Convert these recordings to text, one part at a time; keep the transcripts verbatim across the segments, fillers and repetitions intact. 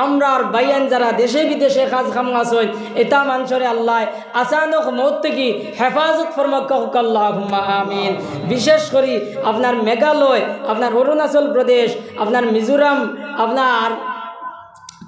আমরার ভাইয়াইন যারা দেশে বিদেশে কাজ কামো আছইন, ইতা মানষরে আল্লায় আচানক মউত থাকি হেফাজত ফরমাউক্কা, কউক্কা আল্লাহুম্মা আমিন। বিশেষ করি আপনার মেঘালয়, আপনার অরুণাচল প্রদেশ, আপনার মিজোরাম, আপনার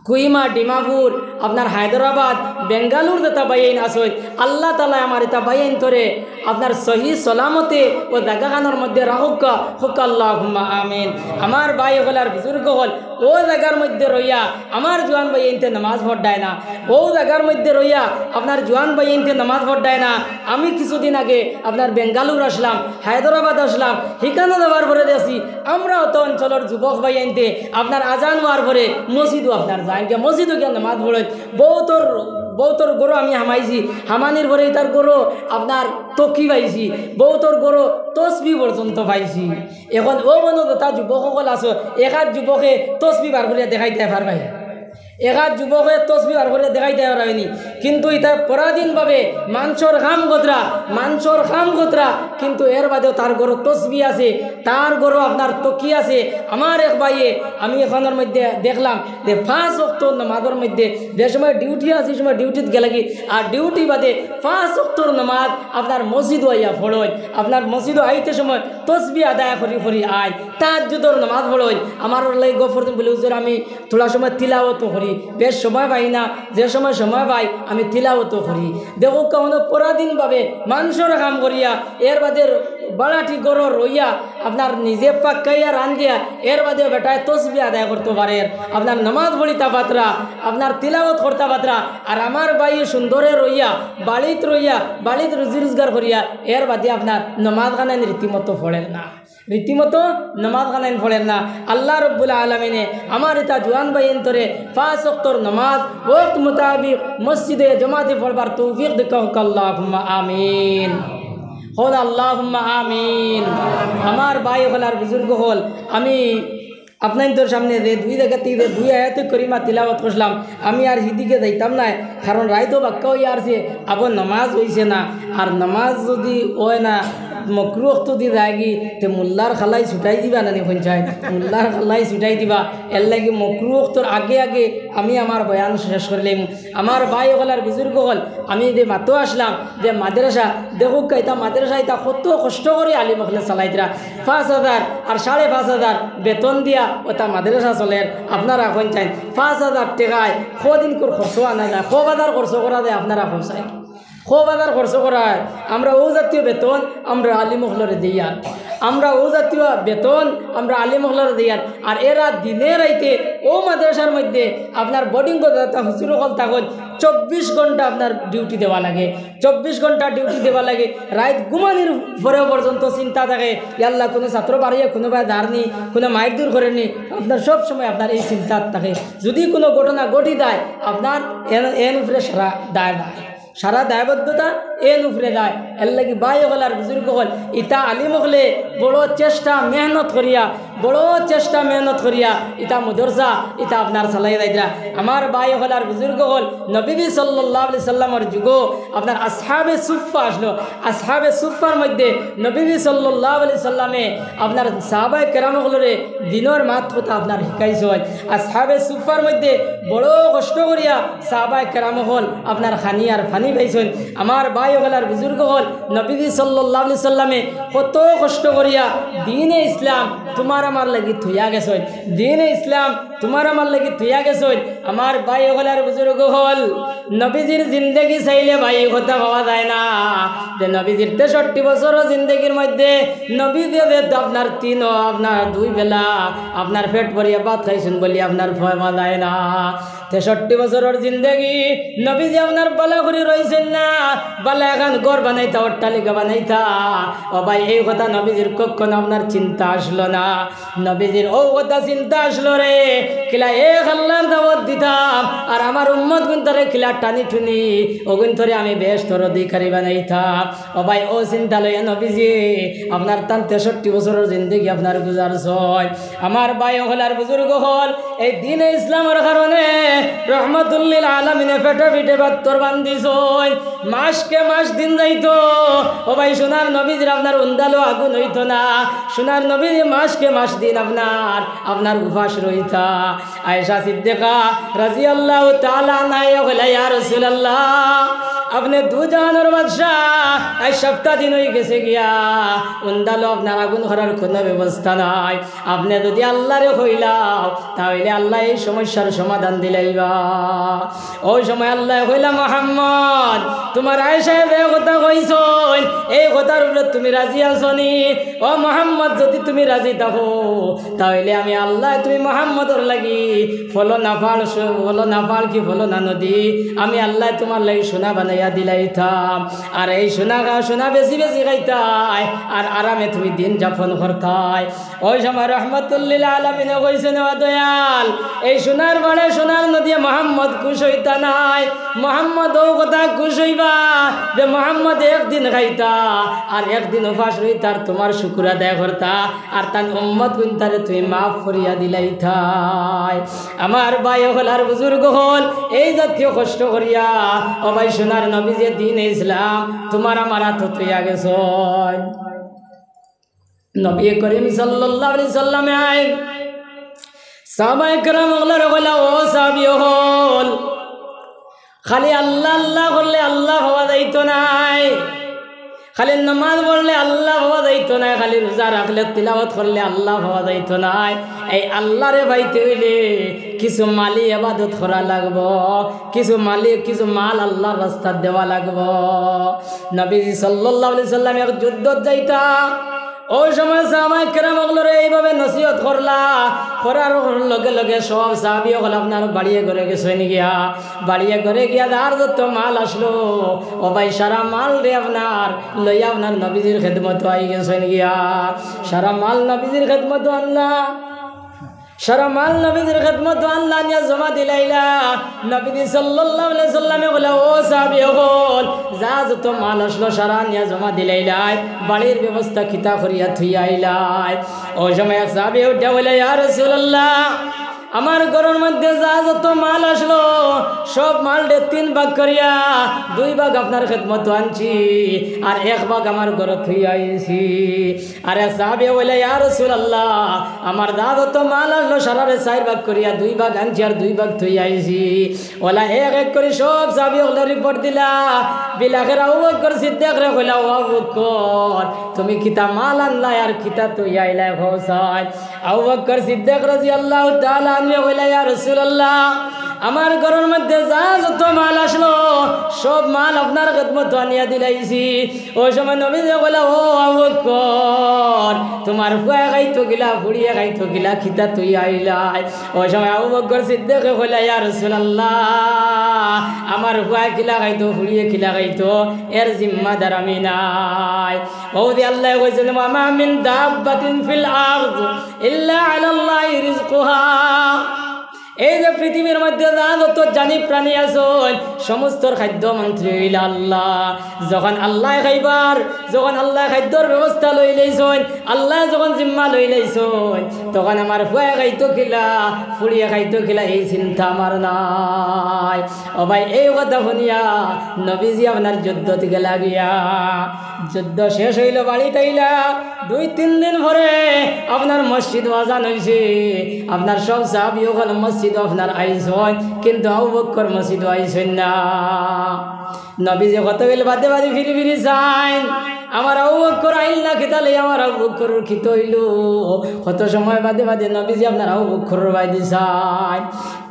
কুহিমা, ডিমাপুর, আপনার হায়দরাবাদ, বেঙ্গালুর যেতা ভাইয়াইন আছইন, আল্লাহ তাআলায় আমার ইতা ভাইয়াইন্তরে আপনার সহি সলামতে অউ জাগাখানর মধ্যে রাখউক্কা, কউক্কা আল্লাহুম্মা আমিন। আমার ভাই অকল আর বুজুর্গ অকল, অউ জাগার মধ্যে রইয়া আমার জোয়ান ভাইয়াইন্তে নামাজ পড়রায় না, অউ জাগার মধ্যে রইয়া আপনার জোয়ান ভাইয়াইন্তে নামাজ পড়রায় না। আমি কিছুদিন আগে আপনার বেঙ্গালুর আছলাম, হায়দরাবাদ আছলাম, হিকানো যাওয়ার পরে দেখছি আমরা অত অঞ্চলর যুবক ভাইয়াইন্তে আপনার আজান অওয়ার পরে মসজিদো আপনার যাইন গিয়া, মসজিদো গিয়া নামাজ পড়ইন। বউতর, বউতর ঘরো আমি হামাইছি, হামানির পরে ইতার ঘরো আপনার তকি পাইছি, বউতর ঘরো তসবি পর্যন্ত পাইছি। এখন অউ মনো যেতা যুবক অকল আছো, একাধ যুবকে তসবি বার করিয়া দেখাইতায় পারবায়, একাধ যুবকে তসবি বার করিয়া দেখাইতায় পারবায়নি। কিন্তু ইতা পরাধীনভাবে মানষর কাম কররা, মানষর কাম কররা, কিন্তু এর বাদেও তার ঘরো তসবি আছে, তার ঘরো আপনার তকি আছে। আমার এক ভাইয়ে, আমি এখানর মধ্যে দেখলাম যে পাঁচ ওয়াক্ত নামাজর মধ্যে যে সময় ডিউটি আছে, সে সময় ডিউটিত গেলেগি, আর ডিউটি বাদে পাঁচ ওয়াক্তর নামাজ আপনার মসজিদো আইয়া পড়ইন, আপনার মসজিদো আইতে সময় তসবি আদায় করি করি আইন, তাহাজ্জুদর নামাজ পড়ইন। আমার লাগি গফর দিন বলে, "হুজুর, আমি থুড়া সময় তিলাওয়াতও করি, বেশ সময় পাই না, যে সময় সময় পাই আমি তিলাওয়াতও করি।" দেখউক্কা, অনো পরাধীনভাবে মানষর কাম করিয়া, এর বাদে ভাড়াটি ঘরো রইয়া, আপনার নিজে পাক্কাইয়া রান্দিয়া, এর বাদেও বেটায় তসবি আদায় করতো পারের, আপনার নামাজ পড়িতা পাররা, আপনার তিলাওয়াত করতা পাররা। আর আমার ভাই সুন্দরে রইয়া, বাড়িত রইয়া, বাড়িত রুজি রোজগার করিয়া, এর বাদে আপনার নামাজ খানাইন রীতিমতো পড়ের না। রীতিমতো নামাজ খানাইন পড়ের না। আল্লাহ রব্বুল আলামিনে আমার ইতা জোয়ান ভাইয়াইন্তরে পাঁচ ওয়াক্তর নামাজ ওয়াক্ত মোতাবিক মসজিদে জমাতে পড়বার তৌফিক দেউক্কা, কউক্কা আল্লাহুম্মা আমিন। কউক্কা আল্লাহুম্মা আমিন। আমার ভাই অকল আর বুজুর্গ অকল, আমি আপনাইন্তর সামনে যে দুই জাগাত থাকি যে দুই আয়াতে করিমা তিলাওয়াত করলাম, আমি আর হিদিকে যাইতাম নায়, কারণ রাইতও বাক্কা অইয়া আরছে, আবো নামাজ অইছে না। আর নামাজ যুদি অয় না, মকরু ওয়াক্ত দি যায়গি, তে মোল্লার কালাই ছুটাই দিবা নানি কইন চাই, মোল্লার কালাই ছুটাই দিবা। এর লাগি মকরু ওয়াক্তর আগে আগে আমি আমার বয়ান শেষ করিলাইমু। আমার ভাই অকল আর বুজুর্গ অকল, আমি যে মাতো আছলাম যে মাদ্রাসা, দেখউক্কা ইতা মাদ্রাসা ইতা কত কষ্ট করি আলিম অকলে চালাইতরা। পাঁচ হাজার আর সাড়ে পাঁচ হাজার বেতন দিয়া অতা মাদ্রাসা চলের। আপনারা কইন চাইন, পাঁচ হাজার টেকায় কদিনকুর খরচ আনা যায়, কয় বাজার খরচ করা যায়, আপনারা কইন চাইন। কয় বাজার খরচ করা অয়? আমরা অউ জাতীয় বেতন আমরা আলিম অকলরে দেইয়ার, আমরা অউ জাতীয় বেতন আমরা আলিম অকলরে দেইয়ার। আর এরা দিনে রাইতে অউ মাদ্রাসার মধ্যে আপনার বোর্ডিং করতা হুজুর অকল থাকইন, চব্বিশ ঘন্টা আপনার ডিউটি দেওয়া লাগে, চব্বিশ ঘন্টা ডিউটি দেওয়া লাগে। রাইত ঘুমানির পরেও পর্যন্ত চিন্তা থাকে, "ইয়াল্লা, কুনু ছাত্র বাড়িয়ে কুনুবায় ধার নি, কুনু মাইর দূর করে নি।" আপনার সব সময় আপনার এই চিন্তা থাকে। যুদি কুনু ঘটনা ঘটি যায়, আপনার এন, এন উপরে সারা দায় দায়। সারা দায়বদ্ধতা এন উপরে যায়। এর লাগি ভাই অকল আর বুজুর্গ অকল, ইতা আলিম অকলে বড় চেষ্টা মেহনত করিয়া, বড় চেষ্টা মেহনত করিয়া ইতা মাদ্রাসা, ইতা আপনার চালাই যাইতরা। আমার ভাই অকল আর বুজুর্গ অকল, নবীজি সাল্লাল্লাহু আলাইহি সাল্লামর যুগো আপনার আসহাবে সুফফা আছলো। আসহাবে সুফফার মধ্যে নবীজি সাল্লাল্লাহু আলাইহি সাল্লামে আপনার সাহাবায়ে কেরাম অকলরে দিনর মাত কথা আপনার হিকাইছইন। আসহাবে সুফফার মধ্যে বড় কষ্ট করিয়া সাহাবায়ে কেরাম অকল আপনার খানি আর পানি পাইছইন। আমার ভাই অকল আর বুজুর্গ অকল, নবীজি সাল্লাল্লাহু আলাইহি সাল্লামে কত কষ্ট করিয়া দ্বীনে ইসলাম তুমার আমার লাগি থইয়া গেছইন। দ্বীনে ইসলাম তুমার আমার লাগি থইয়া গেছইন। আমার ভাই অকল আর বুজুর্গ অকল, নবীজির জিন্দেগি চাইলে ভাই কথা কওয়া যায় না। যে নবীজির তেষট্টি বছরর জিন্দেগির মধ্যে নবীজি যে আপনার তিন, আপনার দুই বেলা আপনার পেট ভরিয়া ভাত খাইছইন বলি আপনার ফয়মা যায় না। তেষট্টি বছরর জিন্দেগি নবীজি আপনার বালা করি রইছইন না, বালা এখান ঘর বানাইতা, অট্টালিকা বানাইতা। ও ভাই, এই কথা নবীজির কখনো আপনার চিন্তা আছলো না। নবীজির অউ কথা চিন্তা আছলো রে, কিলা এক আল্লার দাওয়াত দিতাম, আর আমার উম্মতগুইন্তরে কিলা টানি টুনি অগুইন্তরে আমি বেহেস্তর অধিকারী বানাইতাম। ও ভাই, অউ চিন্তা লইয়া নবীজি আপনার তান তেষট্টি বছরর জিন্দেগি আপনার গুজারছইন। আমার ভাই অকল আর বুজুর্গ অকল, এই দ্বীনে ইসলামর কারণে রহমাতুল্লিল আলামিনে পেটো পিঠে বাত্তর বান্ধিছইন, মাসকে মাস দিন যাইতো। ও ভাই, সোনার নবীজির আপনার উন্দালো আগুন অইতো না, সোনার নবীজি মাসকে মাস দিন আপনার, আপনার উপাস রইতা। আয়েশা সিদ্দিকা রাদিয়াল্লাহু তাআলা আনহায় কইলা, "ইয়া রাসূলুল্লাহ, আপনে দুজাহানর বাদশা, আইজ সাপ্তা দিন অইগেছে গিয়া, উন্দালো আপনার আগুন করার কুনু ব্যবস্থা নাই। আপনে যুদি আল্লারে কইলাও, তা অইলে আল্লায় এই সমস্যার সমাধান দিলাইবা।" অউ সময় আল্লায় কইলা, "মুহাম্মদ, তুমার আয়েশায় যে কথা কইছইন, এই কথার উপরে তুমি রাজি আছো নি? ও মুহাম্মদ, যুদি তুমি রাজি থাকো, তা অইলে আমি আল্লায় তুমি মুহাম্মদর লাগি ফলনা পাড়, ফলনা পাড় কি ফলনা নদী, আমি আল্লায় তুমার লাগি সোনা বানাইয়া দিলাইতাম। আর এই সোনা খা-, সোনা বেশি বেশি খাইতায়, আর আরামে তুমি দিন যাপন করতায়।" অউ সময় রহমাতুল্লিল আলামিনে কইছইন, "ও দয়াল, এই সোনার পাড়ে সোনার নদীয়ে মুহাম্মদ খুশ অইতা নায়। মুহাম্মদ অউ কথা খুশ অইবা যে মুহাম্মদ একদিন খাইতা, আর একদিন উপাস রইতা, আর তুমার শুকুর আদায় করতা, আর তান উম্মতগুইনতারে তুমি মাফ করিয়া দিলাইতায়।" আমার ভাই অকল আর বুজুর্গ অকল, এই জাতীয় কষ্ট করিয়া, ও ভাই, সোনার নবীজিয়ে দ্বীনে ইসলাম তুমার আমার আতো থইয়া গেছইন। নবী করিম সাল্লাল্লাহু আলাইহি সাল্লামে আইন সাহাবায়ে কেরাম অকলরে কইলা, "ও সাহাবী অকল, খালি আল্লাহ আল্লাহ করলে আল্লাহ পাওয়া যাইতো নায়, খালি নামাজ পড়লে আল্লাহ পাওয়া যাইতো নায়, খালি রোজা রাখলে, তিলাওয়াত করলে আল্লাহ পাওয়া যাইতো নায়। এই আল্লাহরে পাইতে অইলে কিছু মালি ইবাদত করা লাগবো, কিছু মালি, কিছু মাল আল্লাহর রাস্তাত দেওয়া লাগবো।" নবীজি সাল্লাল্লাহু আলাইহি সাল্লাম এক যুদ্ধত যাইতা, অউ সময় সাহাবায়ে কেরাম অকলরে এইভাবে নসিহত করলা, করার লগে লগে সব সাহাবী অকল আপনার বাড়িয়ে ঘরে গেছইন গিয়া, বাড়িয়ে ঘরে গিয়া যার যত মাল আছলো, ও ভাই, সারা মালরে আপনার লইয়া আপনার নবীজির খেদমতো আই গেছইন গিয়া। সারা মাল নবীজির খেদমতো আনলা, সারা মাল নবীজির খেদমতো আনলা, আনিয়া জমা দিলাইলা। নবীজি সাল্লাল্লাহু আলাইহি সাল্লামে কইলা, "ও সাহাবী অকল, যা যত মাল আছলো, সারা আনিয়া জমা দিলাইলায়, বাড়ির ব্যবস্থা কিতা করিয়া থইয়া আইলায়?" অউ সময় এক সাহাবী উঠিয়া কইলা, "ইয়া রাসূলুল্লাহ, আমার ঘরর মধ্যে যা যত মাল আছলো, সব মালরে তিন ভাগ করিয়া দুই ভাগ আপনার খেদমতো আনছি, আর এক ভাগ আমার ঘরো থইয়া আইছি।" আরে সাহাবী কইলা, "ইয়া রাসূলুল্লাহ, আমার যা যত মাল আছলো, সারারে চাইর ভাগ করিয়া দুই ভাগ আনছি আর দুই ভাগ থইয়া আইছি।" অলা এক এক করি সব সাহাবী অকলরে রিপোর্ট দিলা। বিলাখের আবু বকর সিদ্দিকরে কইলা, "ও আবু বকর, তুমি কিতা মাল আনলায় আর কিতা থইয়া আইলায় কও চাই?" আবু বকর সিদ্দিক রাদিয়াল্লাহু তাআলা আনহু কইলা, "ইয়া রাসূলুল্লাহ, আমার ঘরর মধ্যে যা যত মাল আছলো, সব মাল আপনার খেদমতো আনিয়া দিলাইছি।" অউ সময় নবীজি কইলা, "ও আবু বকর, তুমার ফুয়ায় খাইতো কিলা, ফুড়িয়ে খাইতো কিলা, কিতা থইয়া আইলায়?" অউ সময় আবু বকর সিদ্দিকে কইলা, "ইয়া রাসূলুল্লাহ, আমার ফুয়ায় কিলা খাইতো, ফুড়িয়ে কিলা খাইতো, এর জিম্মাদার আমি নায়।" অউ যে আল্লায় কইছইন, "ওয়া মা মিন দাব্বাতিন ফিল আরদ ইল্লা আলাল্লাহি রিজকুহা।" এই যে পৃথিবীর মধ্যে যা যত জানি প্রাণী আছইন, সমস্তর খাদ্য মন্ত্রী অইলা আল্লাহ। যখন আল্লায় খাইবার, যখন আল্লায় খাদ্যর ব্যবস্থা লইলাইছইন, আল্লায় যখন জিম্মা লইলাইছইন, তখন আমার ফুয়ায় খাইতো কিলা, ফুড়িয়ে খাইতো কিলা, এই চিন্তা আমার নাই। ও ভাই, এই কথা হুনিয়া নবীজি আপনার যুদ্ধত গেলা গিয়া। যুদ্ধ শেষ অইলো, বাড়িত আইলা। দুই তিন দিন পরে আপনার মসজিদো আজান অইছে, আপনার সব সাহাবী অকল মসজিদো আপনার আইছইন, কিন্তু আবু বকর মসজিদো আইছইন না। নবীজি কতবিল বাদে বাদে ফিরি ফিরি চাইন, "আমার আবু বকর আইল না কিতার লাগি, আমার আবু বকরর কিতা অইলো?" কত সময় বাদে বাদে নবীজি আপনার আবু বকরর বায়দি চাইন।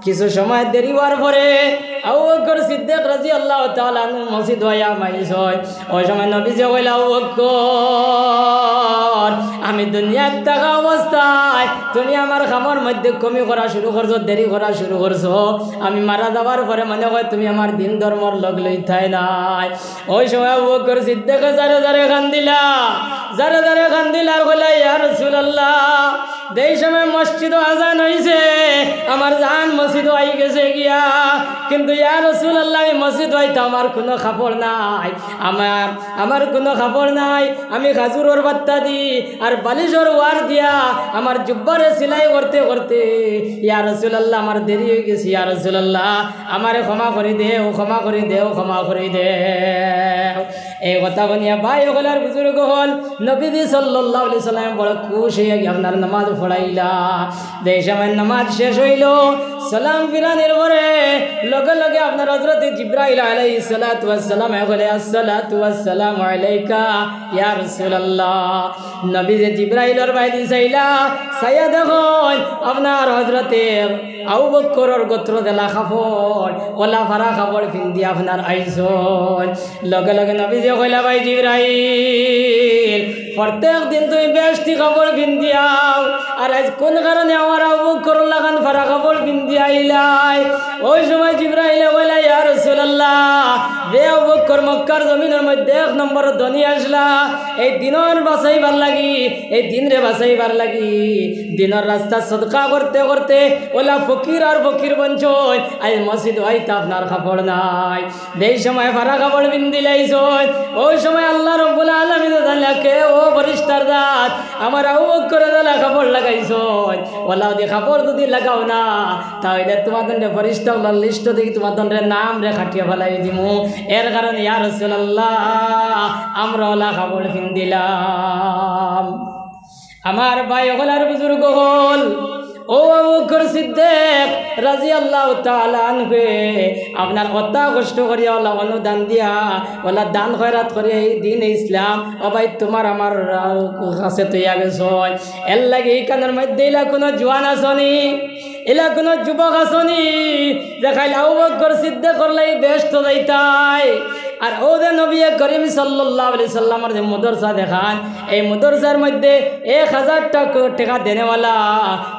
কিছু সময় দেরি অওয়ার পরে আবু বকর সিদ্দিক রাদিয়াল্লাহু তাআলা আনহু মসজিদো আইয়া হামাইছইন। অউ সময় নবীজিয়ে কইলা, "আবু বকর, আমি দুনিয়াত থাকা অবস্থায় তুমি আমার কামর মধ্যে কমি করা শুরু করছো, দেরি করা শুরু করছো। আমি মারা যাওয়ার পরে মনে অয় তুমি আমার দিন ধর্মর লগ লইতায় নায়।" অউ সময় আবু বকর সিদ্দিকে জারে জারে কান্দিলা, জারে জারে কান্দিলা আর কইলা, "ইয়া রাসূলুল্লাহ, যেই সময় মসজিদো আজান অইছে, আমার জান মসজিদো আইগেছে গিয়া, কিন্তু ইয়া রাসূলুল্লাহ, আমি মসজিদো আইতাম, আমার কুনু কাপড় নাই, আমার, আমার কুনু কাপড় নাই, আমি খাজুরর পাত্তা দি, আর বালিশর ওয়ার দিয়া আমার জুব্বারে সিলাই করতে করতে, ইয়া রাসূলুল্লাহ, আমার দেরি অই গেছে, ইয়া রাসূলুল্লাহ, আমারে ক্ষমা করি দেও, ক্ষমা করি দেও, ক্ষমা করি দেও। এই কথা হুনিয়া ভাই অকল আর বুজুর্গ অকল, নবীজি সাল্লাল্লাহু আলাইহি সাল্লাম বড় খুশ অইয়া গিয়া আপনার নামাজ পড়াইলা। যে সময় নামাজ শেষ অইলো, সালাম ফিরানির পরে লগে লগে আপনার হযরতে জিব্রাইল আলাইহিস সালাতু ওয়াস সালাম অকলে, "আসসালাতু ওয়াস সালামু আলাইকা ইয়া রাসূলুল্লাহ।" নবীজি জিব্রাইলর বায়দি চাইলা, চাইয়া দেখইন আপনার হযরতে আবু বক্করর গতরো দেলা কাপড়, অলা ফাড়া কাপড় পিন্দি আপনার আইছইন। লগে লগে নবীজি কইলা, "ভাই জিব্রাইল, প্রত্যেক দিন তুমি বেহেশতি কাপড় পিন্দি আও, আর আইজ কুন কারণে আমার আবু বক্করর লাখান ফাড়া কাপড় পিন্দি আইলায়?" ওই সময় জিব্রাইলে কইলা, "ইয়া রাসূলুল্লাহ, যে আবু বক্কর মক্কার জমিনর মধ্যে এক নম্বর ধনী আছলা, এই দিনর বাঁচাইবার লাগি, এই দিনরে বাঁচাইবার লাগি দিনর রাস্তা সদকা করতে করতে অলা ফকির আর ফকির বনছইন, আইজ মসজিদো আইতা আপনার কাপড় নাই।" যেই সময় ফাড়া কাপড় পিন্দিলাইছইন, ওই সময় আল্লাহ রাব্বুল আলামিনে জানলা, "কে ও ফিরিস্তার জাত, আমার আবু বক্করে দেলা কাপড় লাগাইছইন, অলা যুদি কাপড় যুদি লাগাও না, তা অইলে তুমার দণ্ডে ফিরিস্তা অকলর লিস্টো থাকি তুমার দণ্ডে নামরে কাটিয়া ফালাই দিমু। এর কারণে ইয়া রাসূলুল্লাহ, আমরা অলা কাপড় পিন্দিলাম।" আমার ভাই অকল আর বুজুর্গ অকল, ও আবু বকর সিদ্দিক রাদিয়াল্লাহু তাআলা আনহুয়ে আপনার অতা কষ্ট করিয়া অলা অনুদান দিয়া, অলা দান খয়রাত করিয়া এই দ্বীনে ইসলাম, ও ভাই, তুমার আমার, আহ, কাছে থইয়া গেছইন। এর লাগি ইখানর মধ্যে ইলা কুনু জুয়ান আছনি, ইলা কুনু যুবক আছনি, যে খাইল আবু বকর সিদ্দিকর লাগি বেহেস্তো যাইতায়। আর অউ যে নবী করিম সাল্লাল্লাহু আলাইহি সাল্লামর যে মাদ্রাসা দেখান, এই মাদ্রাসার মধ্যে এক হাজার টা-, টেকা দেনেওয়ালা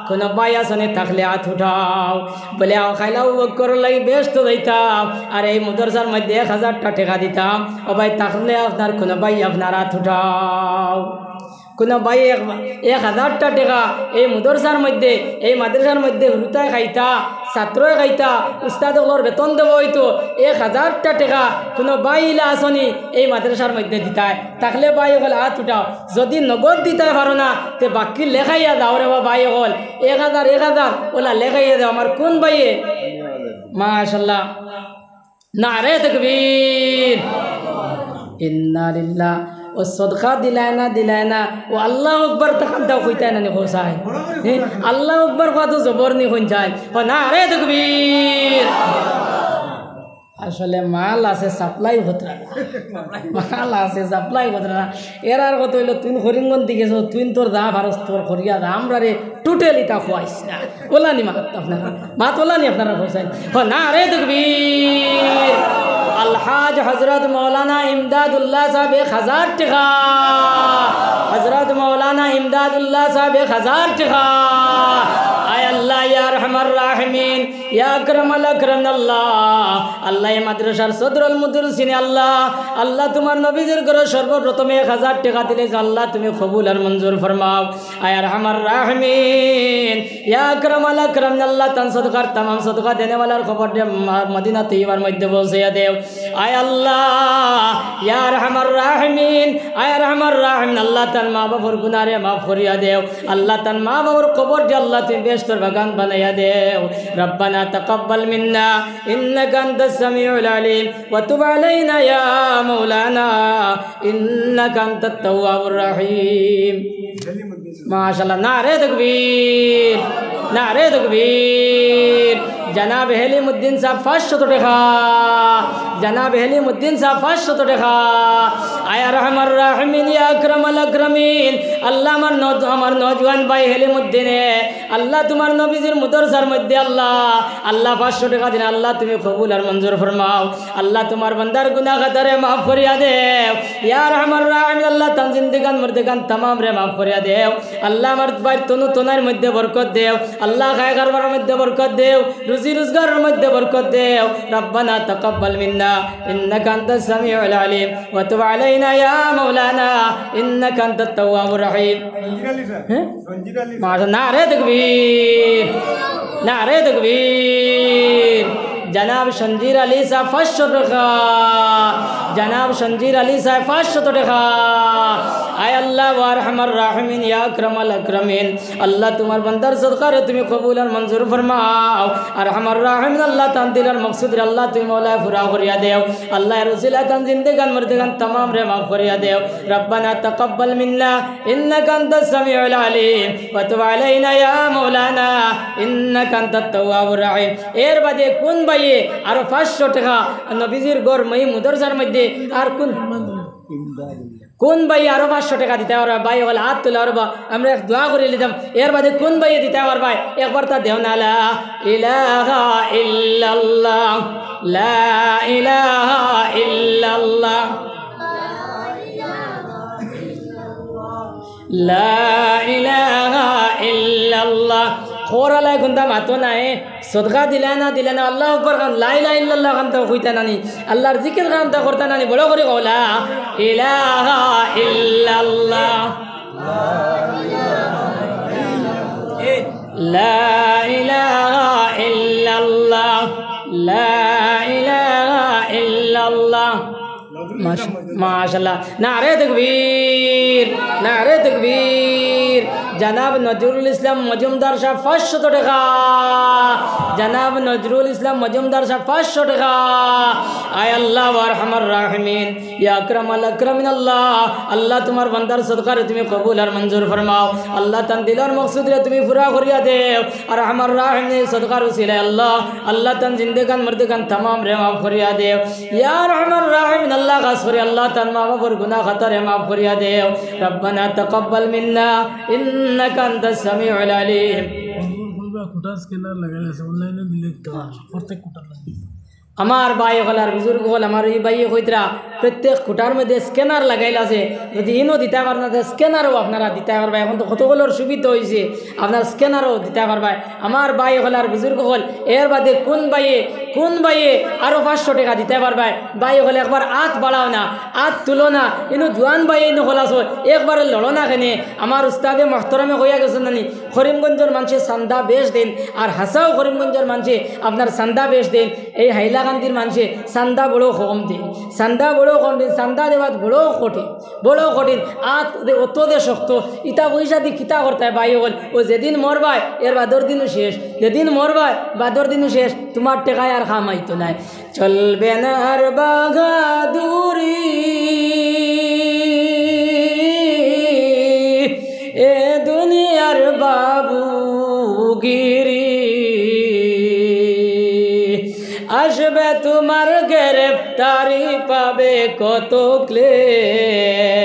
কুনু ভাই আছনি, থাকলে আত উঠাও। বলে, "আও, খাইল আবু বকরর লাগি বেহেস্তো যাইতাম, আর এই মাদ্রাসার মধ্যে এক হাজার টা টেকা দিতাম।" ও ভাই, থাকলে আপনার কুনু ভাই আপনার আত উঠাও। কুনু ভাই এক, এক হাজার টা টেকা এই মাদ্রাসার মধ্যে, এই মাদ্রাসার মধ্যে হুরুতায় খাইতা, ছাত্রয় খাইতা, উস্তাদ অকলর বেতন দেওয়া অইতো, এক হাজার টা টেকা কুনু ভাই ইলা আছনি এই মাদ্রাসার মধ্যে দিতায়? থাকলে ভাই অকল আত উঠাও। যুদি নগদ দিতায় পারো না, তে বাক্কি লেখাইয়া যাও রে বা ভাই অকল। এক হাজার, এক হাজার, অলা লেখাইয়া যাও। আমার কুন ভাইয়ে? মাশাআল্লাহ। নারে তাকবীর। ইন্না লিল্লাহ। ও সদকা দিলায় না, দিলায় না। ও আল্লাহু আকবার তখন তাও কইতায় না নি, কও চাই। হে? আল্লাহু আকবার কওয়া তো জবর নি, কইন চাই। ও নারে তাকবীর। আসলে মাল আছে, supply করতারা না। মাল আছে, supply করতারা না। এরার কথা অইলো, তুইন করিমগঞ্জ দিকে গেছো, তুইন তোর যা পারস তোর করিয়া যা, আমরারে totally তা খোয়াইস না। অলা নি মাত আপনারা? মাত অলা নি আপনারা? কও চাই। ও নারে তাকবীর। আলহাজ হযরত মাওলানা ইমদাদুল্লাহ সাহেব এক হাজার টেকা। হযরত মাওলানা ইমদাদুল্লাহ সাহেব এক হাজার টেকা। আয় আল্লাহ, ইয়া আরহামার রাহিমিন, ইয়া আকরামাল আকরামিন আল্লাহ। আল্লাহ, এই মাদ্রাসার সদরুল মুদাররিসিনে আল্লাহ, আল্লাহ তুমার নবীজির ঘরো সর্বপ্রথমে এক হাজার টেকা দিলে যে আল্লাহ তুমি কবুল আর মঞ্জুর ফরমাও। আয় আরহামার রাহিমিন, ইয়া আকরামাল আকরামিন আল্লাহ, তান সদকার তামাম সদকা দেনেওয়ালার খবর দিয়া মা-, মদিনা তৈয়বার মধ্যে পৌঁছাইয়া দেও। আয় আল্লাহ, ইয়া আরহামার রাহিমিন, আয় আরহামার রাহিমিন আল্লাহ, তান মা বাবার গুনারে মাফ করিয়া দেও। আল্লাহ, তান মা বাবার কবর দিয়া আল্লাহ তুমি বেহেস্তর বাগান বানাইয়া দেও। রব্বানা তাকাব্বাল মিন্না ইন্নাকা আনতাস সামিউল আলিম ওয়া তুব আলাইনা ইয়া মাওলানা ইন্নাকা আনতাত তাওয়াবুর রহিম। মাশাআল্লাহ, নারে তাকবীর, নারে তাকবীর। জনাব হেলিমুদ্দিন সাহেব পাঁচশত টেকা, জনাব হেলিমুদ্দিন সাহেব পাঁচশত টেকা। আয় আরহামার রাহিমিন, ইয়া আকরামাল আকরামিন, আল্লাহ আমার নজ-, আমার নওজোয়ান ভাই হেলিমুদ্দিনে, আল্লাহ তুমার নবীজির মাদ্রাসার মধ্যে আল্লাহ, আল্লাহ পাঁচশত টেকা দিন, আল্লাহ তুমি কবুল আর মঞ্জুর ফরমাও। আল্লাহ তুমার বান্দার গুনাহ খাতারে মাফ করিয়া দেও। ইয়া আরহামার রাহিমিন আল্লাহ, তান জিন্দেগান মুর্দেগান তামামরে মাফ করিয়া দেও। আল্লাহ আমার ভাইর তনু তনার মধ্যে বরকত দেও। আল্লাহ খায় কারবারর মধ্যে বরকত দেও। রুজি রোজগারর মধ্যে বরকত দেও। রব্বানা তাকাব্বাল মিন্না ইন্নাকা আনতাস সামিউল আলিম ওয়া তুব আলাইনা ইয়া মাওলানা ইন্নাকা আনতাত তাওয়াবুর রহিম। হ্যাঁ? মাশা-, নারে তাকবীর, নারে তাকবীর। জনাব সঞ্জির আলী সাহেব পাঁচশত টেকা, জনাব সঞ্জির আলী সাহেব পাঁচশত টেকা। আয় আল্লাহ, ওয়া আরহামার রাহিমিন, ইয়া আকরামাল আকরামিন, আল্লাহ, তুমার বান্দার সদকারে তুমি কবুল আর মঞ্জুর ফরমাও। আরহামার রাহিমিন, আল্লাহ, তান দিলর মকসুদরে আল্লাহ, তুমি মওলায় পুরা করিয়া দেও। আল্লাহ, এর উসিলায় তান জিন্দেগান মুর্দেগান তামামরে মাফ করিয়া দেও। রব্বানা তাকাব্বাল মিন্না ইন্নাকা আনতাস সামিউল আলিম ওয়া তুব আলাইনা ইয়া মাওলানা ইন্নাকা আনতাত তাওয়াবুর রাহিম। এর বাদে কুন ভাইয়ে আরো পাঁচশো টেকা নবীজির ঘর মই মুদরসার মধ্যে আর কুন, কুন ভাইয়ে আরো পাঁচশো টেকা দিতায় পারবায়? ভাই অকল আত তুলা পারবা, আমরা এক দোয়া করি নিতাম। এর বাদে কুন ভাইয়ে দিতায় পারবায়? একবার তা দেও না। লা ইলাহা ইল্লাল্লাহ, লা ইলাহা ইল্লাল্লাহ। লা ইলাহা ইল্লাল্লাহ। খোরালায় কুন্তা মাতো নায়, সদকা দিলা না দিলা না, আল্লাহু আকবার খান, লা ইলাহা ইল্লাল্লাহ খান তো কইতা নানি, আল্লাহর জিকির খান তো করতা নানি, বড় করি কও, লা ইলাহা ইল্লাল্লাহ, লা ইলাহা ইল্লাল্লাহ, লা ইলাহা ইল্লাল্লাহ। মাশ-, মাশাআল্লাহ। নারে তাকবীর, নারে তাকবীর। জনাব নজরুল ইসলাম মজুমদার সাহেব পাঁচশত টেকা। জনাব নজরুল ইসলাম মজুমদার সাহেব পাঁচশত টেকা। আয় আল্লাহ, ওয়া আরহামার রাহিমিন, ইয়া আকরামাল আকরামিন আল্লাহ, আল্লাহ, তুমার বান্দার সদকারে তুমি কবুল আর মঞ্জুর ফরমাও। আল্লাহ, তান দিলর মকসুদরে তুমি পুরা করিয়া দেও। আরহামার রাহিমিন, এই সদকার উসিলায় আল্লাহ, আল্লাহ, তান জিন্দেগান মুর্দেগান তামামরে মাফ করিয়া দেও। ইয়া আরহামার রাহিমিন আল্লাহ, খাছ করি আল্লাহ, তান মা বাফর গুনা খাতারে মাফ করিয়া দেও। রব্বানা তাকাব্বাল মিন্না ইন্নাকা আনতাস সামিউল আলিম। কুটার স্ক্যানার লাগাইল আছে, অনলাইনে দিলে তো প্রত্যেক কুটার লাগে। আমার ভাই অকল আর বুজুর্গ অকল, আমার ই ভাইয়ে কইতরা, প্রত্যেক কুটার মধ্যে স্ক্যানার লাগাইল আছে। যদি ইনো দিতায় পারো না, তে স্ক্যানারও আপনারা দিতায় পারবায়। এখন তো কতগুলোর সুবিধা অইছে, আপনার স্ক্যানারও দিতায় পারবায়। আমার ভাই অকল আর বুজুর্গ অকল, এর বাদে কুন ভাইয়ে, কুন ভাইয়ে আরো পাঁচশো টেকা দিতায় পারবায়? ভাই অকল, একবার আত বাড়াও না, আত তুলো না। ইনো জুয়ান ভাইয়ে ইনো অকল আছো, একবারে লড়ো না কেনে? আমার উস্তাদে মহতরমে কইয়া গেছইন নানি, করিমগঞ্জর মানষে চান্দা বেশ দেইন, আর হাছাউ করিমগঞ্জর মানষে আপনার চান্দা বেশ দেইন। এই হাইলাকান্দির মানষে চান্দা বড় কম দেইন, চান্দা বড় কম দেইন, চান্দা দেওয়াত বড় কঠিন, বড় কঠিন। আত যে অত যে শক্ত, ইতা পয়সা দি কিতা করতায় ভাই অকল? ও যেদিন মরবায়, এর বাদর দিনও শেষ, যেদিন মরবায়, বাদর দিনও শেষ, তুমার টেকায় আর কাম আইতো নায়। চলবে না আর বাহাদুরি, এ দুনিয়ার বাবুগিরি। আসবে তুমার গ্রেফতারি, পাবে কত ক্লেশ।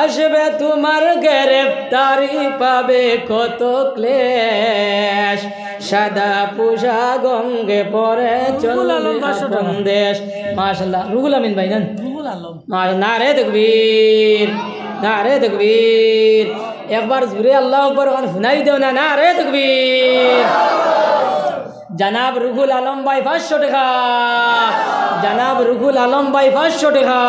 আসবে তুমার গ্রেফতারি, পাবে কত ক্লেশ। সাদা পোশাক অঙ্গে পরে রুহুল আলম চলবে পাঁচশো টাকা। আপন দেশ। মাশাআল্লাহ, রুহুল আমিন ভাই না? রুহুল আলম। মা-, নারে তাকবীর, নারে তাকবীর। একবার জোরে আল্লাহু আকবার অখান হুনাই দেও না, নারে তাকবীর। জনাব রুহুল আলম ভাই পাঁচশো টেকা, জনাব রুহুল আলম ভাই পাঁচশো টেকা।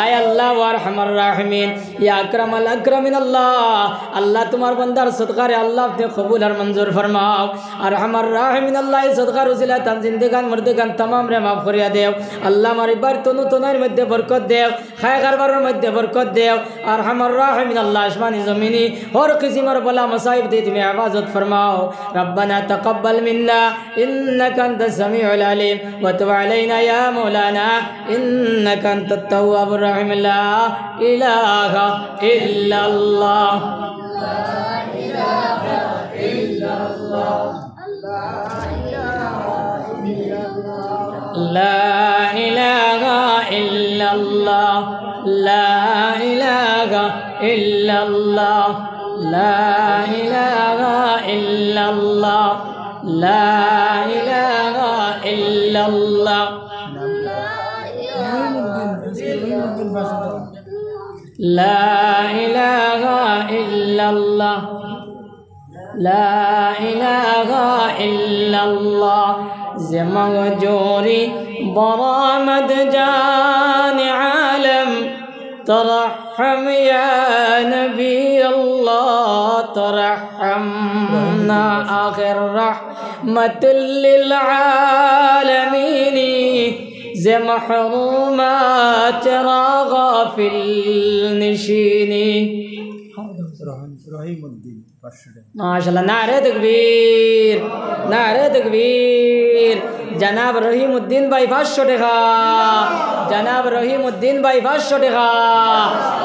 আয় আল্লাহ, ওয়া আরহামার রাহিমিন, ইয়া আকরামাল আকরামিন আল্লাহ, আল্লাহ, তুমার বান্দার সদকারে আল্লাহ, আপনে কবুল আর মঞ্জুর ফরমাও। আরহামার রাহিমিন আল্লাহ, এই সদকার উসিলায় তান জিন্দেগান মুর্দেগান তামামরে মাফ করিয়া দেও। আল্লাহ, আমার ইবার তনু তনাইর মধ্যে বরকত দেও, খায় কারবারর মধ্যে বরকত দেও। আরহামার রাহিমিন আল্লাহ, আসমানি জমিনি হর কিসিমর বালা মাসাইব দি তুমি হেফাজত ফরমাও। ربنا تقبل منا إنك أنت السميع العليم وتب علينا يا مولانا إنك أنت التواب الرحيم. لا إله إلا الله. لا إله إلا الله. لا إله إلا الله. لا إله إلا الله. لا إله إلا الله. لا إله إلا الله. لا إله إلا الله. زمغ جوري برآمد جان عالم. ترحم يا نبي الله، ترحمنا آخر رحمة للعالمين. যে মাহরুমাত রা গাফিল নিশিনি। রহিম, রহিমউদ্দিন, পাঁচশো টাকা। মাশাআল্লাহ, নারে তাকবীর, নারে তাকবীর। জনাব রহিমউদ্দিন ভাই, পাঁচশো টাকা। জনাব রহিমউদ্দিন ভাই, পাঁচশো টাকা।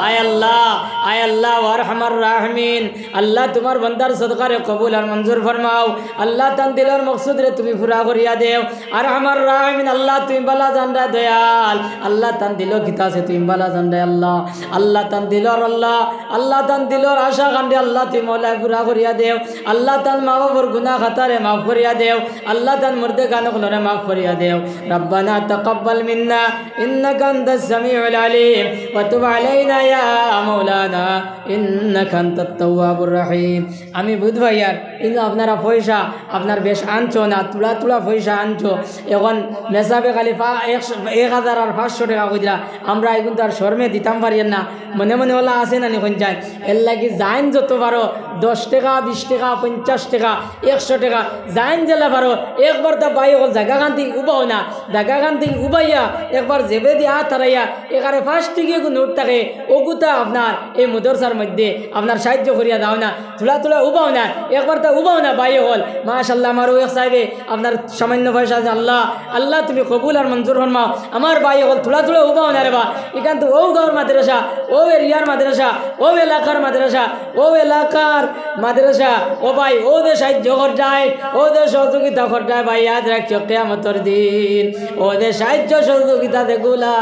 আয় আল্লাহ, আয় আল্লাহ, আরহামার রাহিমিন, আল্লাহ, তুমার বন্দার সদকারে কবুল আর মঞ্জুর ফরমাও। আল্লাহ, তান দিলর মকসুদরে তুমি পুরা করিয়া দেও। আরহামার রাহিমিন, আল্লাহ, তুমি বালা জানরায় দয়াল। আল্লাহ, তান দিলো কিতা আছে তুমি বালা জানরায় আল্লাহ। আল্লাহ, তান দিলর আল্লাহ, আল্লাহ, তান দিলর আশা কান্ডে আল্লাহ, তুমি মওলায় পুরা করিয়া দেও। আল্লাহ, তান মা বাবার গুনা খাতারে মাফ করিয়া দেও। আল্লাহ, তান মুর্দেগান অকলরে মাফ করিয়া দেও। ربنا تقبل منا إنك أنت السميع العليم وتب علينا يا مولانا إنك أنت التواب الرحيم। আমি বুঝ পাইয়ার, কিন্তু আপনারা পয়সা, আপনার বেশ আনছো না, থুড়া থুড়া পয়সা আনছো। এখন মেসাবে খালি পা-, একশো, এক হাজার আর পাঁচশো টাকা কইরা, আমরা এখন তো আর শরমে দিতাম পারিয়ার না। মনে মনে অলা আছে না নি কইন চাইন? এরলাগি যাইন যত পারো, দশ টাকা, বিশ টাকা, পঞ্চাশ টাকা, একশো টাকা, যাইন যেলা পারো, একবার তা ভাই অকল জাগাখান থাকি উবাও না, জাগাখান থাকি উবাইয়া একবার জেবেদি আত হারাইয়া এখানে পাঁচ টেকিয়া নোট থাকে, অগুতা আপনার এই মাদ্রাসার মধ্যে আপনার সাহায্য করিয়া দাও না, থুড়া থুড়া উবাও না, একবার তা উবাও না ভাই অকল। মাশাআল্লাহ, আমার অউ এক সাহেবে আপনার সামান্য পয়সা আছে, আল্লাহ, আল্লাহ, তুমি কবুল আর মঞ্জুর ফরমাও। আমার ভাই অকল, থুড়া থুড়া উবাও না রে বা। ইখান তো অউ গাঁওর মাদ্রাসা, অউ এরিয়ার মাদ্রাসা, অউ এলাকার মাদ্রাসা, অউ এলাকার মাদ্রাসা। ও ভাই, অউ যে সাহায্য কররায়, অউ যে সহযোগিতা কররায়, ভাই, ইয়াদ রাখিও কিয়ামতর দিন অউ যে সাহায্য সহযোগিতা যেগুলা,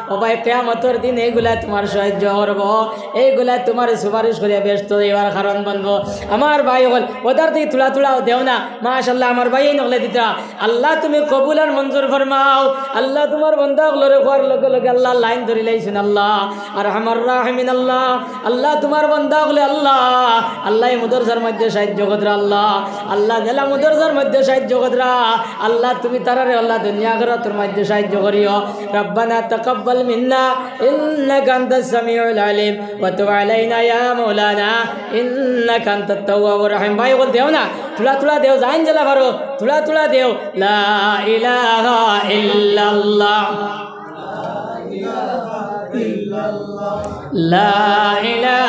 ও ভাই, কিয়ামতর দিন এইগুলায় তুমার সাহায্য করবো, এইগুলায় তুমারে সুপারিশ করিয়া বেহেস্তো যাইবার কারণ বনবো। আমার ভাই অকল, অতার থাকি থুড়া থুড়া দেও না। মাশাআল্লাহ, আমার ভাইয়াইন অকলে দিতরা। আল্লাহ, তুমি কবুল আর মঞ্জুর ফরমাও। আল্লাহ, তুমার বন্দা অকলরে কওয়ার লগে লগে আল্লাহ লাইন ধরিলাইছইন আল্লাহ। আরহামার রাহিমিন আল্লাহ, আল্লাহ, তুমার বন্দা অকলে আল্লাহ, আল্লাহ, এই মাদ্রাসার মধ্যে সাহায্য কররা আল্লাহ, আল্লাহ, যেলা মাদ্রাসার মধ্যে সাহায্য কররা আল্লাহ, তুমি তারারে আল্লাহ দুনিয়া আখিরাতর মধ্যে সাহায্য করিও। ربنا تقبل منا إنك أنت السميع العليم وتب علينا يا مولانا إنك أنت التواب الرحيم। ভাই অকল দেও না, থুড়া থুড়া দেও, যাইন যেলা পারো, থুড়া থুড়া দেও। لا إله إلا الله। لا إله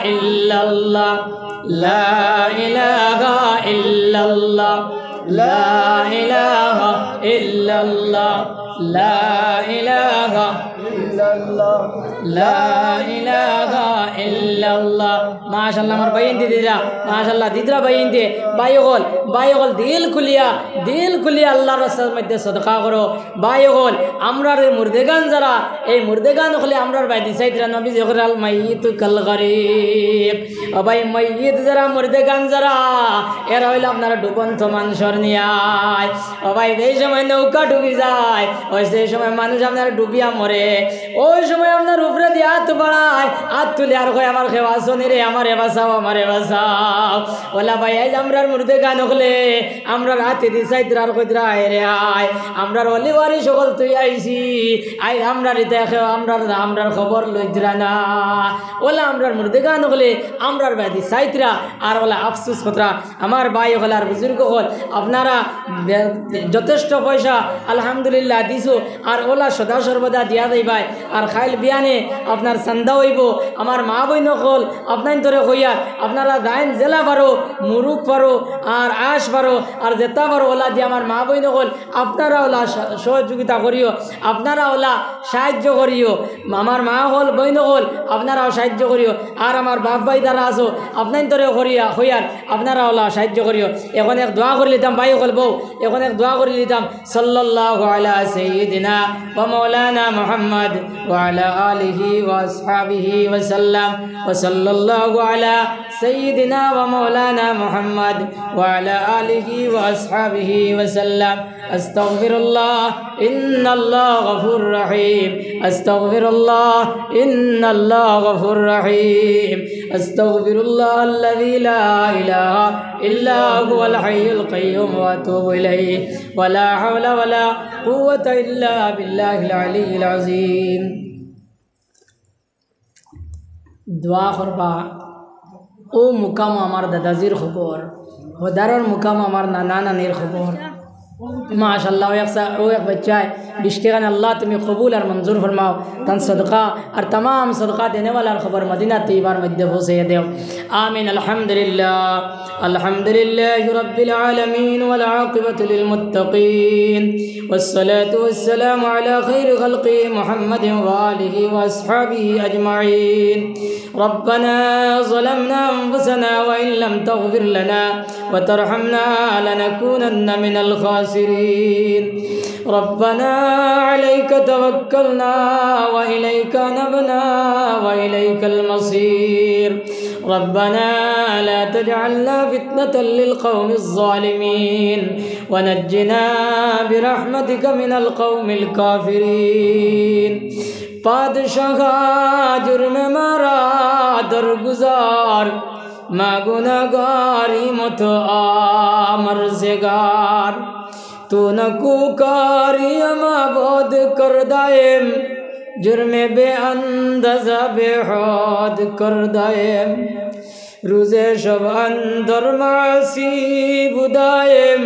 إلا الله। لا إله إلا الله। لا إله إلا الله। لا إله إلا الله। لا إله إلا الله। মাশাআল্লাহ, আমার ভাইয়াইন্তে দিতরা, মাশাআল্লাহ, দিতরা ভাইয়াইন্তে। ভাই অকল, ভাই অকল, দিল খুলিয়া, দিল খুলিয়া আল্লাহর রাস্তার মধ্যে সদকা করো। ভাই অকল, আমরার এই মুর্দেগান যারা, এই মুর্দেগান অকলে আমরার বায়দি চাইতরা, নবীজি কইরা, الميت كالغريق। ও ভাই, মাইয়িত যারা, মুর্দেগান যারা, এরা অইলা আপনার ডুবন্ত মানষর নিয়ায়। ও ভাই, যেই সময় নৌকা ডুবি যায়, অউ সেই সময় মানুষ আপনার ডুবিয়া মরে, অউ সময় আপনার উপরেদি আত বাড়ায়, আত তুলি আর কয়, "আমার কেউ আছো নি রে, আমারে বাঁচাও, আমারে বাঁচাও।" অলা ভাই, আইজ আমরার মুর্দেগান অকলে আমরার আতেদি চাইতরা আর কইতরা, "আয় রে আয়, আমরার অলি ওয়ারিস অকল থুইয়া আইছি, আইজ আমরার ইতা কেউ আমরার, আমরার খবর লইতরা না।" অলা আমরার মুর্দেগান অকলে আমরার বায়দি চাইতরা আর অলা আফসোস করতরা। আমার ভাই অকল আর বুজুর্গ অকল, আপনারা বে-, যথেষ্ট পয়সা আলহামদুলিল্লাহ দিছো, আর অলা সদা সর্বদা দিয়া যাইবায়। আর কাইল বিয়ানে আপনার চান্দা অইবো, আমার মা বইন অকল, আপনাইন্তরে কইয়ার, আপনারা যাইন যেলা পারো, মুরুক পারো, আর আশ পারো, আর যেতা পারো, অলা দি আমার মা বইন অকল, আপনারা অলা স-, সহযোগিতা করিও, আপনারা অলা সাহায্য করিও। আমার মা অকল, বইন অকল, আপনারাও সাহায্য করিও। আর আমার বাপ ভাই যারা আছো, আপনাইন্তরে করিয়া, কইয়ার, আপনারা অলা সাহায্য করিও। এখন এক দোয়া করিলিতাম, ভাই অকল, বউ, এখন এক দোয়া করিলিতাম। صلى الله على سيدنا ومولانا محمد وعلى آله وأصحابه وسلم. وصلى الله على سيدنا ومولانا محمد وعلى آله وأصحابه وسلم. أستغفر الله، إن الله غفور رحيم. أستغفر الله، إن الله غفور رحيم. أستغفر الله الذي لا إله إلا هو الحي القيوم وأتوب إليه. ولا حول ولا قوة إلا بالله العلي العظيم. দোয়া করবা। অউ মুকামো আমার দাদাজির খবর, হদারর মুকামো আমার নানা নানির খবর। মাশাআল্লাহ, অউ এক সা-, অউ এক বাচ্চায় বিশ টেকাখান আল্লাহ তুমি কবুল আর মঞ্জুর ফরমাও। তান সদকা আর তামাম সদকা দেনেওয়ালার কবর মদিনা তৈয়বার মধ্যে পৌঁছাইয়া দেও। আমিন। আলহামদুলিল্লাহ। الحمد لله رب العالمين والعاقبة للمتقين والصلاة والسلام على خير خلقه محمد وآله وأصحابه أجمعين. ربنا ظلمنا أنفسنا وإن لم تغفر لنا وترحمنا لنكونن من الخاسرين. ربنا عليك توكلنا وإليك أنبنا وإليك المصير. ربنا لا تجعلنا فتنة للقوم الظالمين ونجنا برحمتك من القوم الكافرين. پادشاہ جرم مارا درگزار، ما گناہگاری متو آ مرزگار. تو نکو کاری اما بود کردائم، جرم بے اندازہ بے حد کردائم. روز شب اندر معاصی بودائم،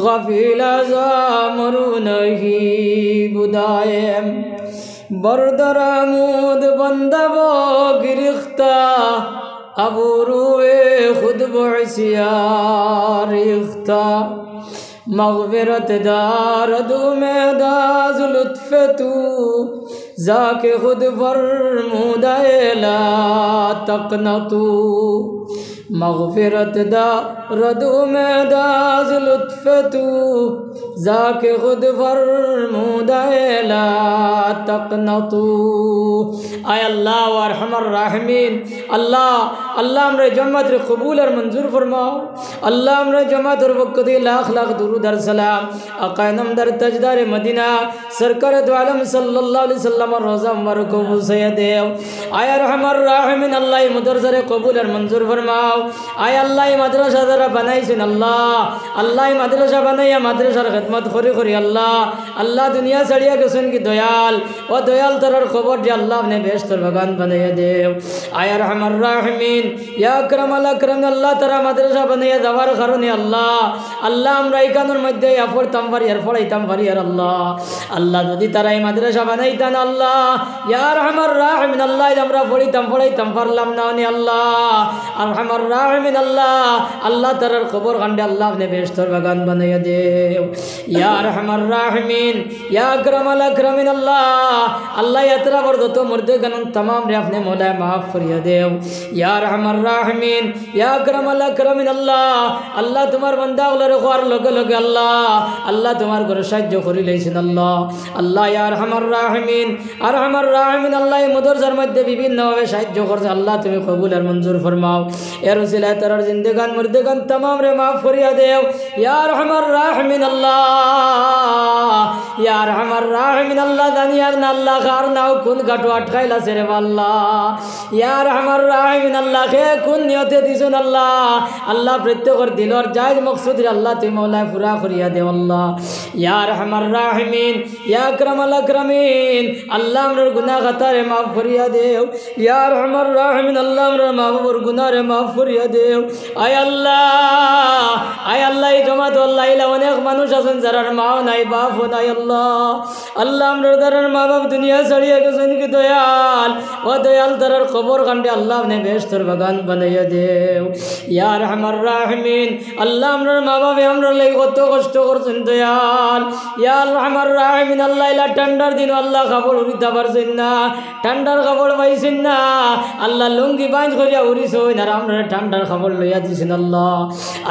غافل از امر و نهی بودائم. بردرآمد بنده و گریخته، ابروی خود به عصیان ریخته. مغفرت دارد امید از لطف تو، ذاک خود فرموده لا تقنطوا. مغفرت دارد امید از لطف تو، ذاک خود فرموده لا تقنطوا. আয় আল্লাহ, আরহামার রাহিমিন, আল্লাহ, আল্লাহ, আমরার জমাতরে কবুল আর মঞ্জুর ফরমাও। আল্লাহ, আমরার জমাতর পক্ষ থাকি লাখ লাখ দুরুদ আর সালাম আকায়ে নামদার তাজদারে মদিনা সরকারে দু আলম সাল্লাল্লাহু আলাইহি সাল্লামর রওজা মুবারকো পৌঁছাইয়া দেও। আয় আরহামার রাহিমিন, আল্লাহ, ই মাদ্রাসারে কবুল আর মঞ্জুর ফরমাও। আয় আল্লাহ, ই মাদ্রাসা যারা বানাইছইন আল্লাহ, আল্লাহ, ই মাদ্রাসা বানাইয়া মাদ্রাসার খেদমত করি করি আল্লাহ, আল্লাহ, দুনিয়া ছাড়িয়া গেছইন গি দয়াল, ও দয়াল, তারার কবররে আল্লাহ আপনে বেহেশতর বাগান বানাইয়া দেও। আয় আরহামার রাহিমিন, ইয়া আকরামাল আকরামিন, আল্লাহ, তারা মাদ্রাসা বানাইয়া যাওয়ার কারণে আল্লাহ, আল্লাহ, আমরা ইখানর মধ্যে ইয়া পড়তাম পারি আর পড়াইতাম পারি আর আল্লাহ, আল্লাহ, যদি তারা ই মাদ্রাসা বানাইতা না আল্লাহ, ইয়া আরহামার রাহিমিন, আল্লাহ, আমরা পড়িতাম পড়াইতাম পারলাম না অনে আল্লাহ, আরহামার রাহিমিন আল্লাহ, আল্লাহ, তারার কবরখানরে আল্লাহ আপনে বেহেশতর বাগান বানাইয়া দেও। ইয়া আরহামার রাহিমিন, ইয়া আকরামাল আকরামিন আল্লাহ, আল্লাহ, ই আতরাফর যত মুর্দেগান তামামরে আপনে মওলায় মাফ করিয়া দেও। ইয়া আরহামার রাহিমিন, ইয়া আকরামাল আকরামিন আল্লাহ, আল্লাহ, তুমার বান্দা অকলরে কওয়ার লগে লগে আল্লাহ, আল্লাহ, তুমার ঘরো সাহায্য করিলাইছইন আল্লাহ, আল্লাহ, ইয়া আরহামার রাহিমিন, আরহামার রাহিমিন আল্লাহ, ই মাদ্রাসার মধ্যে বিভিন্নভাবে সাহায্য করছইন আল্লাহ, তুমি কবুল আর মঞ্জুর ফরমাও। এর উসিলায় তারার জিন্দেগান মুর্দেগান তামামরে মাফ করিয়া দেও। ইয়া আরহামার রাহিমিন আল্লাহ, ইয়া আরহামার রাহিমিন আল্লাহ, জানিয়ার না আল্লাহ, কার নাও কুন ঘাটো আটকাইল আছে রে আল্লাহ। ইয়া আরহামার রাহিমিন আল্লাহ, কে কুন নিয়তে দিছইন আল্লাহ, আল্লাহ, প্রত্যেকর দিলর জায়েজ মকসুদরে আল্লাহ, তুমি মওলায় পুরা করিয়া দেও আল্লাহ। ইয়া আরহামার রাহিমিন, ইয়া আকরামাল আকরামিন, আল্লাহ, আমরার গুনাহ খাতারে মাফ করিয়া দেও। ইয়া আরহামার রাহিমিন আল্লাহ, আমরার মা বাবার গুনাহরে মাফ করিয়া দেও। আয় আল্লাহ, আয় আল্লাহ, ই জমাতো আল্লাহ, ইলা অনেক মানুষ আছইন যারার মাও নাই, বাপও নাই আল্লাহ। আল্লাহ, আমরার যারার মা বাপ দুনিয়া ছাড়িয়া গেছইন গি দয়াল, ও দয়াল, তারার কবরখানরে আল্লাহ আপনে বেহেশতর বাগান বানাইয়া দেও। ইয়া আরহামার রাহিমিন আল্লাহ, আমরার মা বাপে আমরার লাগি কত কষ্ট করছইন দয়াল। ইয়া আরহামার রাহিমিন আল্লাহ, ইলা ঠান্ডার দিনো আল্লাহ কাপড় উড়িতা পারছইন না, ঠান্ডার কাপড় পাইছইন না, আল্লাহ লুঙ্গি বাইন্ধ করিয়া উড়িছইন, আর আমরারে ঠান্ডার কাপড় লইয়া দিছইন আল্লাহ।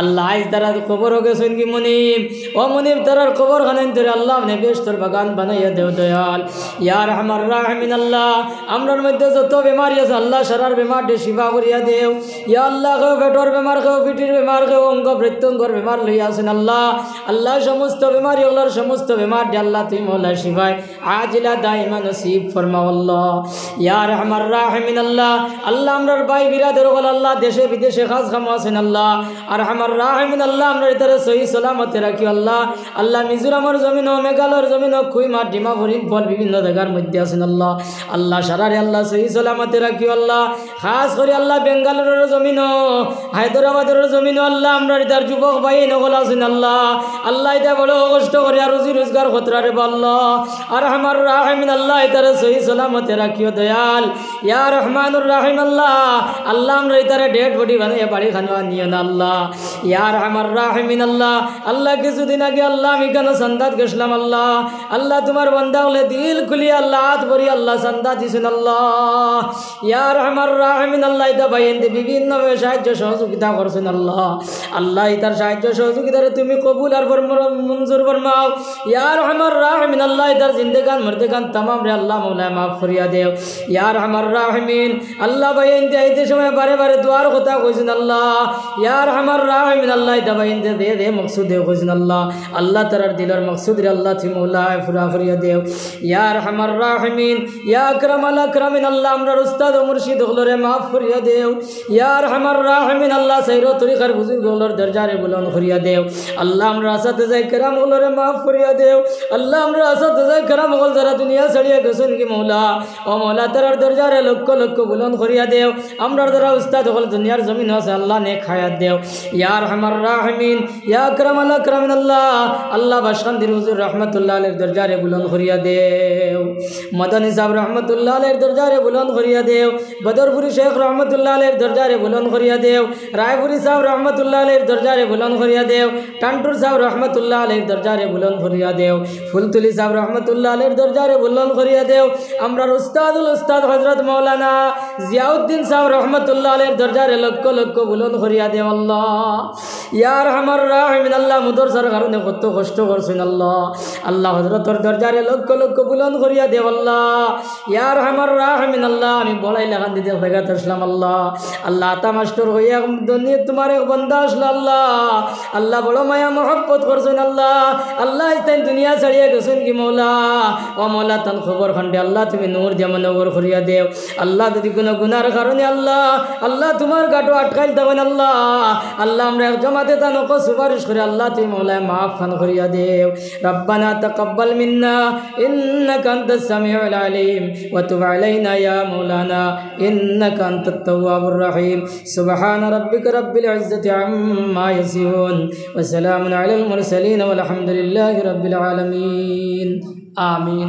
আল্লাহ, আইজ তারার কবরো গেছইন গি মুনিব, ও মুনিব, তারার কবরখানাইন্তরে আল্লাহ আপনে বেহেশতর বাগান বানাইয়া দেও দয়াল। ইয়া আরহামার রাহিমিন আল্লাহ, আমরার মধ্যে যত বেমারি আছে আল্লাহ, সারার বেমাররে শিফা করিয়া দেও। ইয়া আল্লাহ, কেউ পেটর বেমার, কেউ পিঠির বেমার, কেউ অঙ্গ প্রত্যঙ্গর বেমার লইয়া আছইন আল্লাহ। আল্লাহ, সমস্ত বেমারি অকলর সমস্ত বেমাররে আল্লাহ তুমি মওলা শিফায়ে আজিলা দাইমা নসিব ফরমাও আল্লাহ। ইয়া আরহামার রাহিমিন আল্লাহ, আল্লাহ, আমরার ভাই বিরাদর অকল আল্লাহ, দেশে বিদেশে কাজ কামো আছইন আল্লাহ। আরহামার রাহিমিন আল্লাহ, আমরার ইতারে সহি সালামতে রাখিও আল্লাহ। আল্লাহ, মিজোরামর জমিনো, মেঘালয়র জমিন অক, খুইমার, ডিমাপুর, ইম্ফল, বিভিন্ন জাগার মধ্যে আছইন আল্লাহ। আল্লাহ সারারে আল্লাহ সহি সালামতে রাখিও আল্লাহ। খাছ করি আল্লাহ বেঙ্গালোরর জমিন অক, হায়দরাবাদর জমিন অক আল্লাহ, আমরার ইতার যুবক ভাইয়াইন অকল আছইন আল্লাহ। আল্লাহ ইতা বড় কষ্ট করি আর রুজি রোজগার কররা রে বা আল্লাহ। আরহামার রাহিমিন আল্লাহ ইতারে সহি সালামতে রাখিও দয়াল। ইয়া রহমানুর রাহিম আল্লাহ, আল্লাহ আমরার ইতারে ডেড বডি বানাইয়া বাড়ি খানো আনিও না আল্লাহ। ইয়া আরহামার রাহিমিন আল্লাহ, আল্লাহ কিছুদিন আগে আল্লাহ আমি ইখানো চান্দাত গেছলাম আল্লাহ। আল্লাহ তুমার বান্দা অকলে দিল খুলি আল্লাহ আত ভরি আল্লাহ চান্দা দিছইন আল্লাহ। ইয়া আরহামার রাহিমিন আল্লাহ ইতা ভাইয়াইন্তে বিভিন্নভাবে সাহায্য সহযোগিতা করছইন আল্লাহ। আল্লাহ ইতার সাহায্য সহযোগিতারে তুমি কবুল আর ফরম-, মঞ্জুর ফরমাও। ইয়া আরহামার রাহিমিন আল্লাহ ইতার জিন্দেগান মর্দেগান তামামরে আল্লাহ মৌলায় মাফ করিয়া দেও। ইয়া আরহামার রাহিমিন আল্লাহ ভাইয়াইন্তে আইতে সময় বারে বারে দোয়ার কথা কইছইন আল্লাহ। ইয়া আরহামার রাহিমিন আল্লাহ ইতা ভাইয়াইন্তে দে দে মকসুদে কইছইন আল্লাহ। আল্লাহ তারার দিলর মকসুদরে আল্লাহ তুমি মৌলায় পুরা করিয়া দেও। ইয়া আরহামার রাহিমিন, ইয়া আকরামাল আকরামিন আল্লাহ আমরার উস্তাদ ও মুর্শিদ অকলরে মাফ করিয়া দেও। ইয়া আরহামার রাহিমিন আল্লাহ সাইর তরিকার বুজুর্গ অকলর দরজারে বুলন্দ করিয়া দেও। আল্লাহ আমরার আসাতেজায়ে কেরাম অকলরে মাফ করিয়া দেও। আল্লাহ আমরার আসাতেজায়ে কেরাম অকল যারা দুনিয়া ছাড়িয়া গেছইন গি মৌলা, ও মৌলা তারার দরজারে লক্ষ লক্ষ বুলন্দ করিয়া দেও। আমরার যারা উস্তাদ অকল দুনিয়ার জমিন আছে আল্লাহ নেক হায়াত দেও। ইয়া আরহামার রাহিমিন, ইয়া আকরামাল আকরামিন আল্লাহ, আল্লাহ বাসকান্দির হুজুর রহমতুল্লাহ আলাইহির দরজারে বুলন্দ করিয়া দেও। মদনী সাহেব রহমতুল্লাহ আলাইহির দরজারে বুলন্দ করিয়া দেও। বদরপুরি শেখ রহমতুল্লাহ আলাইহির দরজারে বুলন্দ করিয়া দেও। রায়পুরি সাহেব রহমতুল্লাহ আলাইহির দরজারে বুলন্দ করিয়া দেও। টান্টুর সাহেব রহমতুল্লাহ আলাইহির দরজারে বুলন্দ করিয়া দেও। ফুলতুলি সাহেব রহমতুল্লাহ আলাইহির দরজারে বুলন্দ করিয়া দেও। আমরার উস্তাদুল উস্তাদ হযরত মাওলানা জিয়াউদ্দিন সাহেব রহমতুল্লাহ আলাইহির দরজারে লক্ষ লক্ষ বুলন্দ করিয়া দেও আল্লাহ। ইয়া আরহামার রাহিমিন আল্লাহ, মাদ্রাসার কারণে কত কষ্ট করছইন আল্লাহ। আল্লাহ হযরতর দরজারে লক্ষ লক্ষ বুলন্দ করিয়া দেও আল্লাহ। ইয়া আরহামার রাহিমিন আল্লাহ, আমি বড়াইল লাখান দিতে জাগাত আছলাম আল্লাহ। আল্লাহ আতা মাস্টর অইয়া এক দুনিয়াত তুমার এক বান্দা আছলা আল্লাহ। আল্লাহ বড় মায়া মহব্বত করছইন আল্লাহ। আল্লাহ আইজ তাইন দুনিয়া ছাড়িয়া গেছইন গি মৌলা। ও মৌলা তান কবর খানরে আল্লাহ তুমি নূর দিয়া মুনাওয়ার করিয়া দেও। আল্লাহ যুদি কুনু গুনার কারণে আল্লাহ, আল্লাহ তুমার গাটো আটকাইল থাকইন আল্লাহ, আল্লাহ আমরা এক জমাতে তান অকল সুপারিশ করি আল্লাহ তুমি মৌলায় মাফ খান করিয়া দেও। ربنا تقبل منا إنك أنت السميع العليم وتب علينا يا مولانا إنك أنت التواب الرحيم. سبحان ربك رب العزة عما يصفون وسلام على المرسلين والحمد لله رب العالمين. آمين.